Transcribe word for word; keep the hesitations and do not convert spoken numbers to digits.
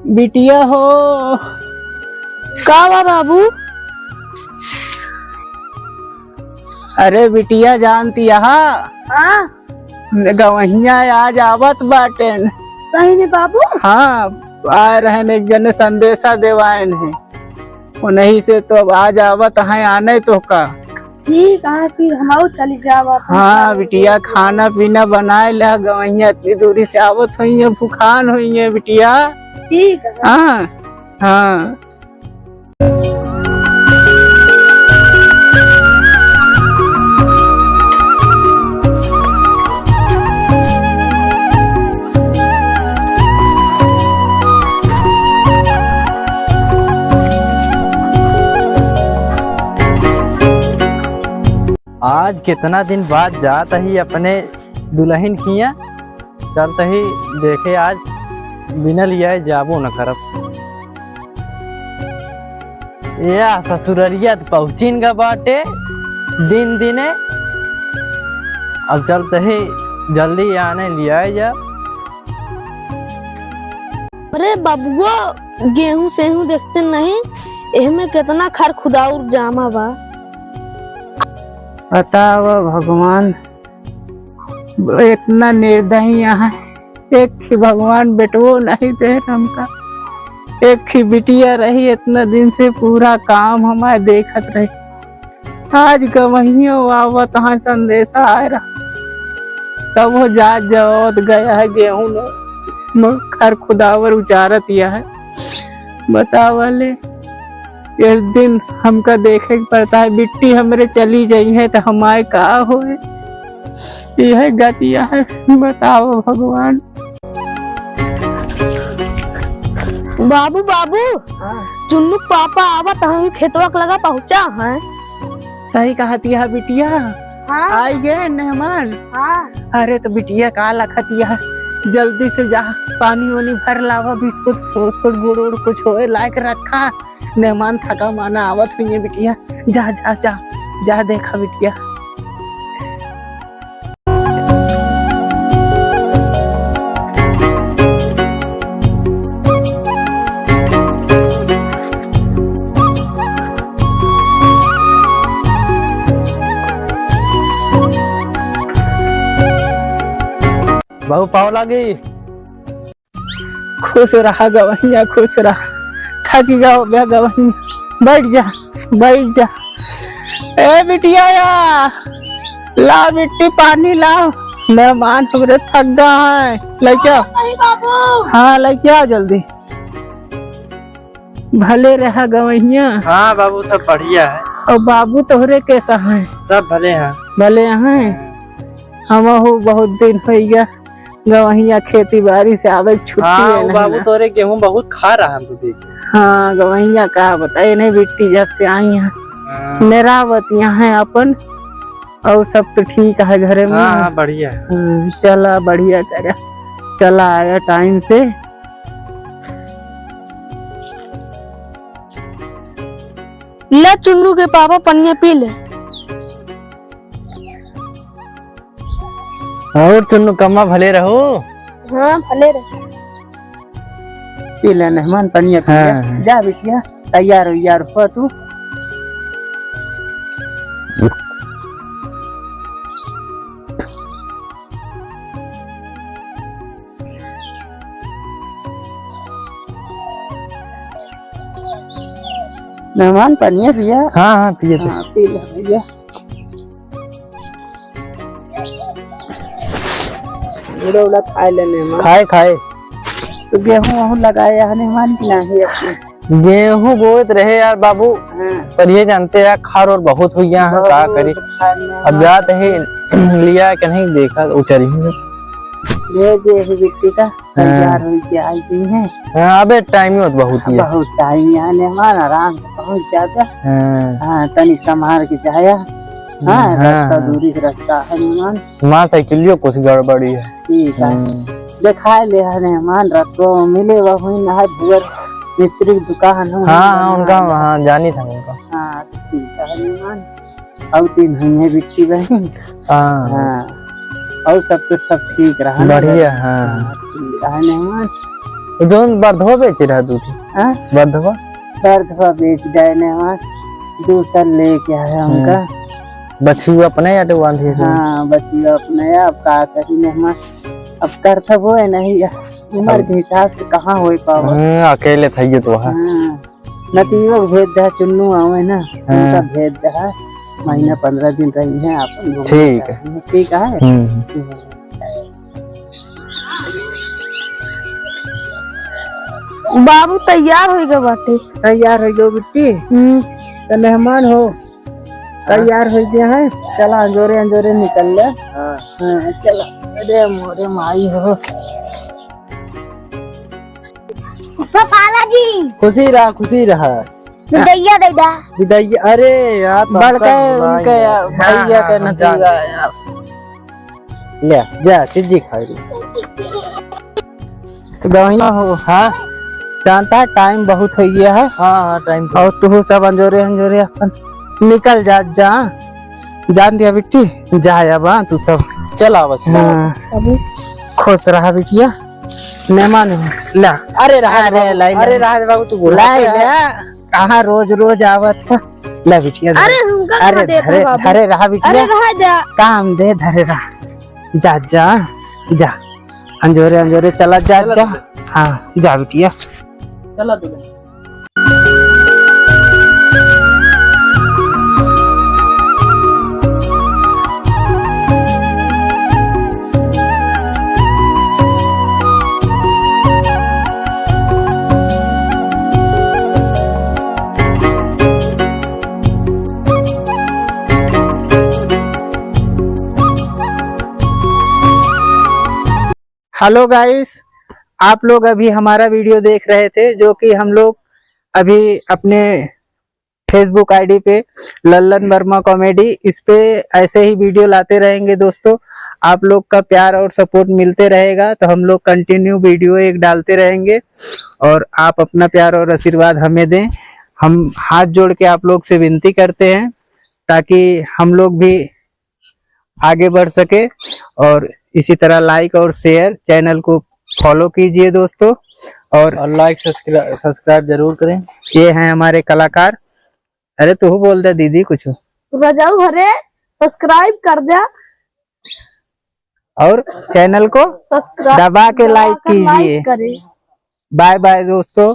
बिटिया हो। का बा बाबू? अरे बिटिया, जानती यहाँ? हाँ। गवहिया आज आवत बाटेन। सही में बाबू? हाँ, आए रहन, एक जने संदेशा देवाएन है। उन्हीं से तो अब आज आवत हैं आने तो का। ठीक है, फिर हम चली जाब अपन हाँ घरे। बिटिया, खाना पीना बनाए ला, गवहिया इतनी दूरी से आवत होइहैं, भुखान होइहैं बिटिया। ठीक है। हाँ, हाँ। आज कितना दिन बाद जात ही अपने दुलहिन किहाँ, चलत ही देखे आज बिना लियाए जाबो न करब। या ससुररिया त पहुँचिन गा बाटे दिन दिने। अब चलत ही जल्दी आने लियाए जा। अरे बबुआ, गेहूं सेहूं देखते नहीं, एहमे केतना खर खुदाउर जामा बा। बतावा भगवान, इतना निर्दयी यहाँ, एक ही भगवान बेटवो नहीं दे हमका, एक ही बिटिया रही, इतना दिन से पूरा काम हमारे देखत रही। आज गवहियो आवत हाँ संदेशा आए रहा, तब वो जात जवत गया है गेहूं न, न खर खुदावर उचारत यह है। बतावा ले, एक दिन हमका देखे के पड़ता है, बिट्टी हमरे चली जाई है तो हमारे का होए? यह गतिया है, बताओ भगवान। बाबू, बाबू, हाँ। चुन्नू के पापा आवत हैं, खेतवा के लगा पहुँचा हैं। सही कहत यह बिटिया। हाँ। आई गए मेहमान। हाँ। अरे तो बिटिया का लखत यह, जल्दी से जा, पानी वानी भर लावा, बिस्कुट उस्कुट गुड़ उड़ कुछ होए लायक रखा। मेहमान थका माना आवत हुई है बिटिया। जा, जा, जा, जा देखा बिटिया। बाबू पाँव लागी। खुश रहा गवहिया, खुश रहा। थक गवा बे गवहिया। बैठ जा, बैठ जा। ए बिटिया या, ला बिट्टी पानी ला। मेहमान हमरे थक गए हैं। लइके आ। नहीं बाबू। हाँ, लइके आ जल्दी। भले रहा गवहिया। हाँ बाबू, सब बढ़िया है। और बाबू तोहरे कैसा है? सब भले हैं। भले हैं। हमहू बहुत दिन होइ गया। गवहिया खेती बाड़ी से आवे के छुट्टी हाँ, है वो नहीं बाबू ना। तोरे गेहूं बहुत खा रहा हमको देख के। हाँ, गवहिया का बताए, नहीं बिट्टी जब से आई हैं। हाँ। मेरावत यहाँ है अपन, और सब तो ठीक है घरे में। हाँ, हाँ, बढ़िया है। हाँ, चला बढ़िया करे, चला आया टाइम से। ले चुन्नू के पापा पनिया पी ले। और चुन्नू कम्मा भले रहो। हाँ, भले रहो। पी ले मेहमान, पनिया पी ले। हाँ, हाँ। जा बिटिया, तैयार हो यार, हो तू। मेहमान पनिया पिया। हाँ, हाँ, पिए थे। हाँ, पी ले भैया। उड़ा उड़ा खाए ले मेहमान। खाए, खाए। तो गेहूं वहूं लगाए है मेहमान की नाही अपने? गेहूं बोत रहे यार बाबू, हाँ। पर ये जानते यार, खार और बहुत हुई गया है, बहुत का करी? खार में अब हाँ। जात ही लिया कि नहीं देखा, उचरी ही। ये जे है बिट्टी का। हाँ। तैयार होइके आई गई हैं। हाँ, अबे टाइम होत बहुत ही है। बहुत टाइम यहाँ मेहमान आराम से पहुँच जाता। हाँ। हाँ, तनी संभाल के जाया। हाँ, हाँ, रास्ता हाँ। दूरी के रास्ता है मेहमान। माँ साइकिलियो कुछ गड़बड़ी है। ठीक है। हम्म। देखाए ले है मेहमान, रखो मिले वही ना है भुवर मिस्त्री की दुकान हो। हाँ, हाँ, उनका, हाँ, जानी था उनका। हाँ, ठीक है मेहमान। और तीन हुई है बिट्टी बहन। हाँ। हाँ। और सब कुछ सब ठीक रहा ना? बढ़िया, हाँ। हाँ, ठीक है मेहमान। ये जौन बर्धवा बेच रहा दूध। हाँ? बर्धवा? बर्धवा बेच गए मेहमान। दूसर लेके आया उनका। हम्म। बछिया अपने आटे बांधे हैं। हाँ, बछिया अपने, अब का करी मेहमान। अब करतब होए नहीं, उमर अब के हिसाब से कहाँ होए पावा। हम्म, अकेले थे ये तो है। हाँ। नतीजो के भेज दे, चुन्नू आवे ना, हाँ। उनका भेज दे, महीना पंद्रह दिन रही है, आपन घूम ठीक है। जाए। ठीक है? हम्म। बाबू तैयार होइ गए बाटे। तैयार होइ गए बिट्टी? हम्म। तो मेहमान हो, तैयार होइ गए हैं, चला अंजोरे अंजोरे निकल ले। हाँ। हाँ, चला। अरे मोरे माई हो। फफाला जी। खुशी रहा, खुशी रहा। विदैया दे दा। विदैया, अरे यार, तो बड़का हमका उनके भुलाएंगे। भैया हाँ, के हाँ, नतीजा जान। है यार। ले, जा, चिज्जी खाई ले। तो गवैया हो, हाँ? जानता है, टाइम बहुत हो गया है। हाँ, हाँ, टाइम तो और तू सब अंजोरे, अंजोरे अपन निकल जा, जा। जान दिया बिट्टी, जा अब, हाँ, तू सब। चला बस, चला। हाँ। खुश रहा बिटिया। मेहमान हो, ला। अरे रहा दे अरे बाबू, लाई अरे ले। रहा दे बाबू, तू बूढ़ा लाई है। ले। कहाँ रोज रोज आवत है? ला बिटिया, अरे धरे। हमका अरे कहाँ देत है धरे, बाबू? धरे रहा बिटिया। अरे रहा जा। काम दे, धरे रहा। जा, जा, जा। अंजोरे, अंजोरे चला जा, चला जा। तू। हाँ, जा बिटिया। चला तू। Hello guys, आप लोग अभी हमारा वीडियो देख रहे थे, जो कि हम लोग अभी अपने Facebook ID पे लल्लन वर्मा कॉमेडी, इस पे ऐसे ही वीडियो लाते रहेंगे दोस्तों। आप लोग का प्यार और सपोर्ट मिलते रहेगा तो हम लोग कंटिन्यू वीडियो एक डालते रहेंगे और आप अपना प्यार और आशीर्वाद हमें दें। हम हाथ जोड़ के आप लोग से विनती करते हैं ताकि हम लोग भी आगे बढ़ सके। और इसी तरह लाइक और शेयर, चैनल को फॉलो कीजिए दोस्तों। और और लाइक सब्सक्राइब सब्सक्राइब जरूर करें। ये हैं हमारे कलाकार। अरे तू बोल दे दीदी कुछ। रजाऊ हरे सब्सक्राइब कर दे। और चैनल को सब्सक्राइब दबा के दबा लाइक के कीजिए। लाइक करें। बाय बाय दोस्तों।